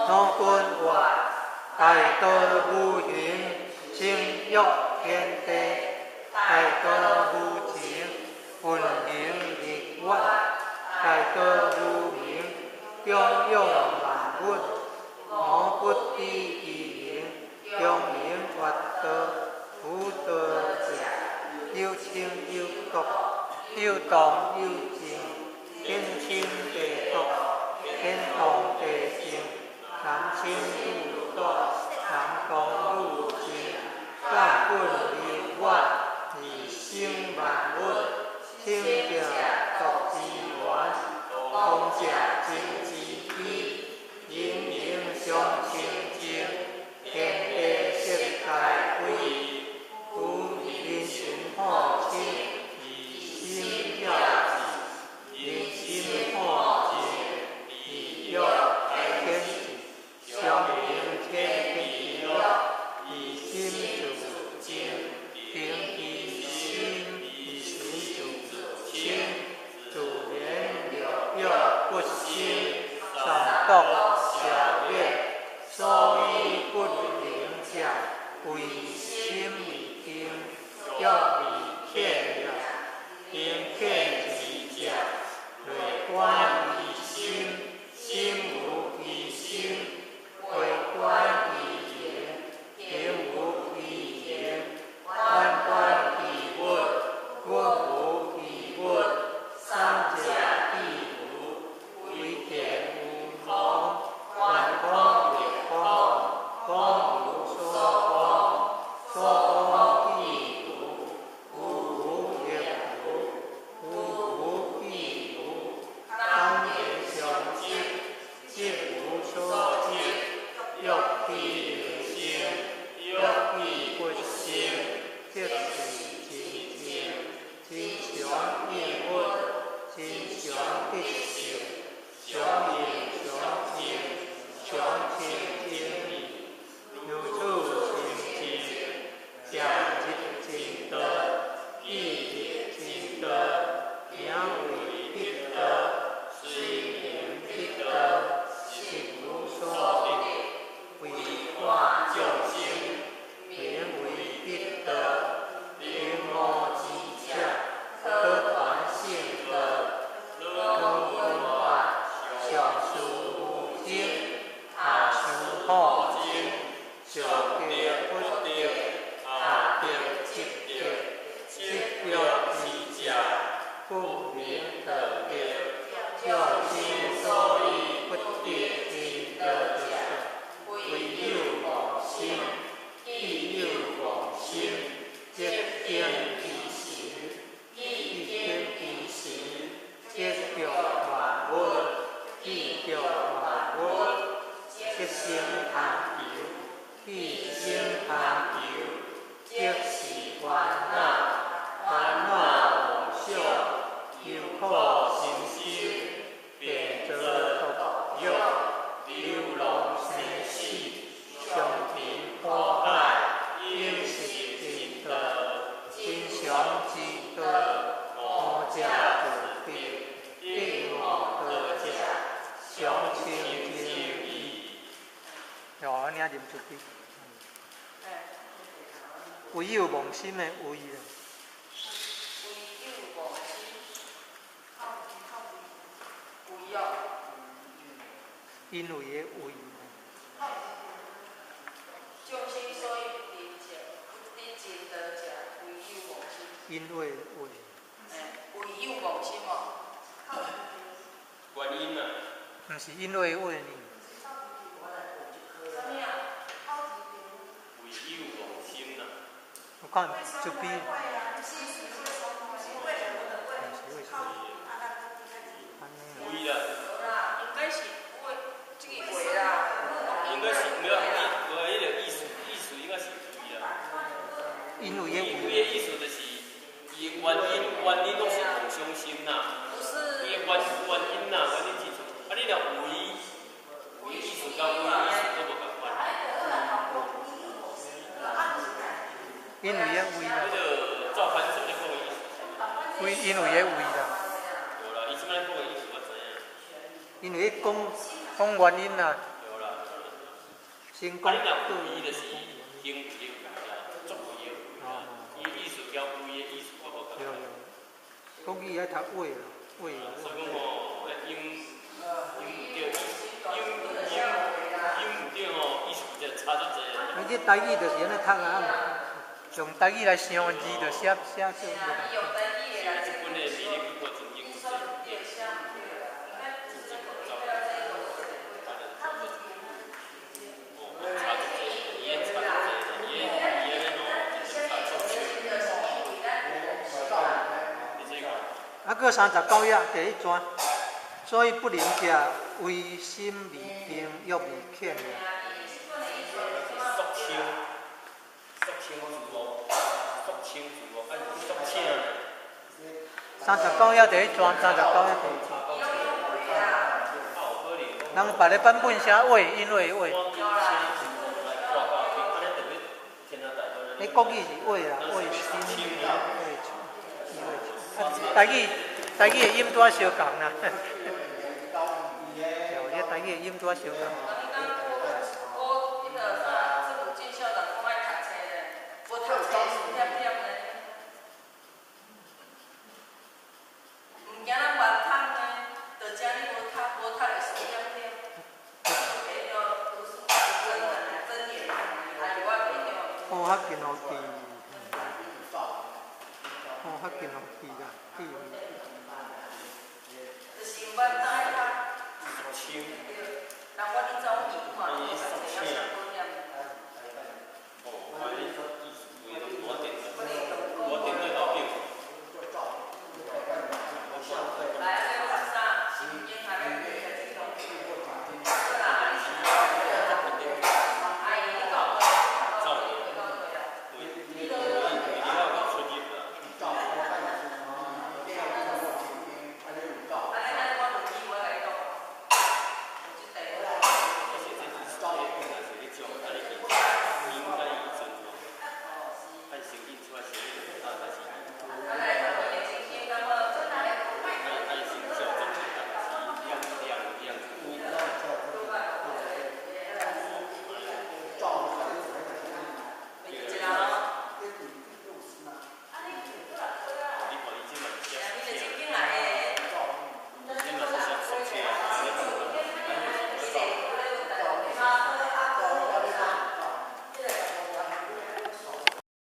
老君話，大道無形，成育天地；大道無情，運行日月；大道無名，供養萬物。我不知其形，強名越道，無道者，有情有毒，有動有靜，天清地濁，天動地靜，男清女濁，男動女靜，根本流月，而生萬物，清者毒之源，動者情之基，人形常清淨，天地色皆歸，故人神好清，而心了智；人心好靜，而欲天智。常明天地樂，而心自靜；平其心，而神自清。自然六欲不生，三毒消滅。所以不能者，為心未定，欲未遣也。定遣智者，內觀其心，心無其心；外觀其形，形無其形；反觀其物，物無其物。三者既無，唯見有空，觀空亦空，空無所空，所空既無，無無亦無，無無既無。當言相即，即無所即。欲去能生，欲去不生，即是真正，真常應物，真常得性，常應常清，常清淨義。如此清淨，正入真道，意入真道，名為得道，隨行得道，實無所得，為化眾生，名為得道。明無之者，可傳聖道，老君法，上師無情，下師好情，上得不得，下得即得，即得之者，不名得得。眾生所以不得真道者，唯有妄心，既有妄心，則見其實；既見其實，則著萬物；既著萬物，則生貪求；既生貪求，則是煩惱。煩惱妄想，憂苦生心，便造毒藥，流浪生死，長貧苦海，應是真道，真常之道，悟者自得，得悟道者，常清淨義。哦，按呢啉一支。唯有妄心的唯啦。唯有妄心，唯哦。因為的為。眾生所以不得者，不得真道者，唯有妄心。因為為。唯有妄心哦。原因啊。毋是因為為呢。啥物啊？唯有妄心啊。我看這邊。不是為什麼？為啦。無啦，應該是為這個話啦。應該是沒有，無彼个意思，意思應該是為啦。因為的為的意思就是，伊的原因，原因攏是妄想心啦。不是。伊的原因啦，原因之處。啊，你若為，為意思佮為意思都無仝款。因為的為啦。彼个趙翻所咧講的意思。為因為的為啦。無啦，伊這擺講的意思我知影。因為講講原因啦。對啦。先講啊，你若為就是行為的為啦，作為的為啦，伊意思交為的意思我無共。對對，國語愛讀為啦，為。所以講吼，音音對，音音音毋對吼，意思就差足濟。你這台語就是按呢讀啊，用台語來想字就寫寫做。這本的魅力不過真經足濟。差足濟，伊的差足濟，伊的伊的吼，真差足濟。你這個。啊，閣39頁第一段，所以不能食唯心未定，欲未遣。肅清，肅清字無，肅清字無，啊是肅清。39頁第一段，39頁第一段。人別个版本寫為，因為為。你國語是為啦，為心，為情，為情。啊，台語台語的音拄仔相仝啦。對，你台語的音拄仔相仝。我彼個啥，政府進校長講愛讀冊咧，無讀冊輸點點咧。毋驚咱頑童呢，就遮爾無讀，無讀會輸點點。彼個讀書真真言，還是我袂曉。哦，較近予記，哦，較近予記啦，記。就是毋捌知讀。對，人我咧走去看，讀冊抑上過點。哦，安尼